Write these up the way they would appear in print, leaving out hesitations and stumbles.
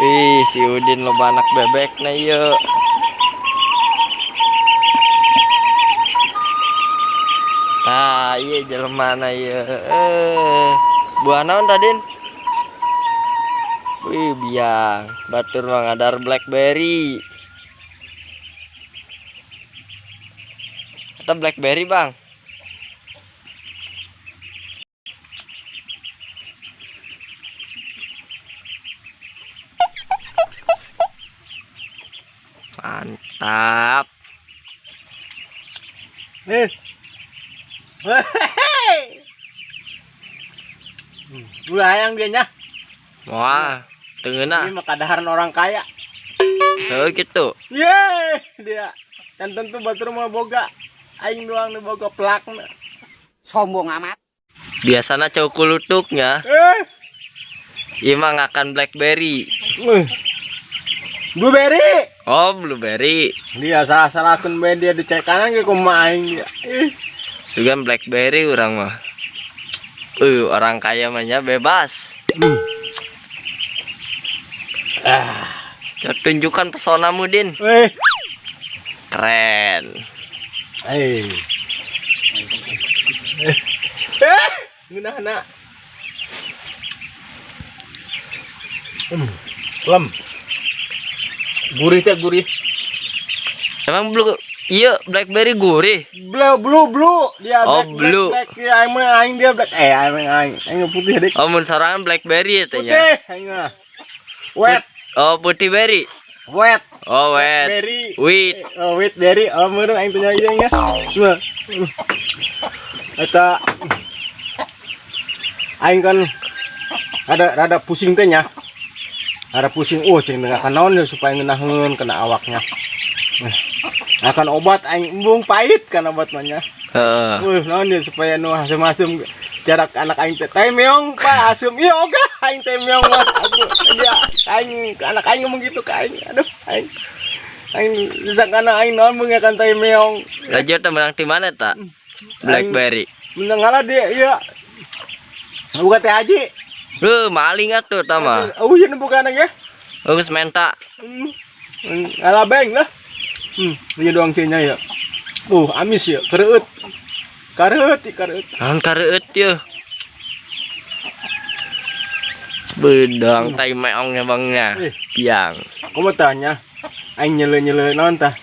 Wih, si Udin loba anak bebek na ieu. Nah, ieu jelema na ieu. Eh, buah naon tadin? Wih, biang. Batur mah ngadar blackberry. Eta blackberry, Bang. Mantap. Nih. Ulah hayang dia nya. Wah, tengeuna. Ini mah kadaharan orang kaya. Heuh gitu. Yeay, dia. Kan tentu batur mah boga. Aing doang nu boga pelakna. Sombong amat. Biasana cau kulutuknya. Eh. Ieu mah ngakan blackberry. Blueberry. Oh, blueberry. Dia salah-salahkeun bae dia dicek kanan ge kumaha aing dia. Ih. Sugan blackberry urang mah. Orang kaya mah nya bebas. Ah. Coba tunjukkan pesonamu, Din. Weh. Keren. Eh. Ngeunahna. Lem. Gurih teh gurih. Emang blue, iya blackberry gurih. Blue blue blue dia Oh, black, blue. Black, black. Ya, aing mah aing dia black. Eh, aing aing aing putih dek. Oh, mun sorangan blackberry eta nya. Putih aing mah. Wet. Oh, putih berry. Wet. Oh, wet. Berry. Wheat. Oh, wheat berry. Oh, meureun aing teh nya ieu nya. Wah. Eta aing kan ada rada pusing teh nya. Rada pusing, oh cing tengah naon ya supaya ngeunaheun kena awaknya. Akan obat aing embung pahit kan obat mah nya. Heeh. Wah, naon ya supaya nu asem-asem jarak anak aing teh teh meong pak asem. Iya ogah aing teh meong mah. Aku dia aing anak aing ngomong gitu ke aing. Aduh, aing aing disangkana aing naon beung akan teh meong. Lanjut teh menang di mana ta? Blackberry. Menang ngalah dia, iya. Buka teh haji. Heuh, maling atuh tah mah. Oh, iya bukan ya. Geus menta. Ngalah beng lah. Iya doang cennya ya. Amis ya, kereut. Kareut, kareut. Naon kareut yeuh? Bedang tai meongnya bangnya. Biang. Aku mau tanya, aing nyele-nyele naon tah?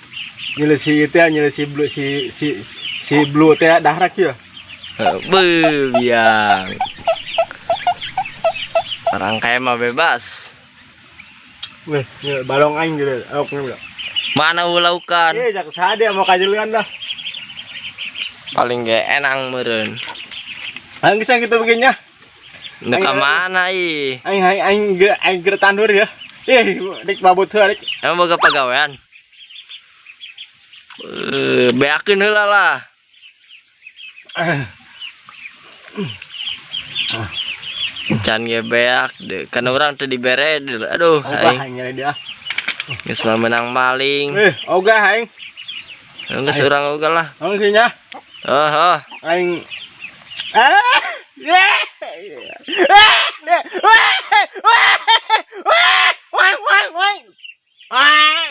Nyele si itu ya, nyele si blue si si si blue teh dahrak ya. Beuh, biang. Orang kaya mah bebas. Weh, balong aing gitu, awaknya udah. Mana ulaukan? Iya, jak sade mau kajelean dah. Paling ge enang meureun. Aing bisa gitu begini. Nek ka mana ih? Aing aing aing ge aing ge tandur ya. Ih, dik babut heula dik. Emang boga pagawean? Beakeun heula lah. Can ge beak deh. Kan urang teu dibere deui. Aduh, Ogah aing. aing nyari dia. Geus mah menang maling. Ogah aing. Geus urang ogah lah. Aing sih nya. Heeh. Aing. Ah! Yeah! Ah! Wah! Wah! Wah! Wah! Wah! Wah!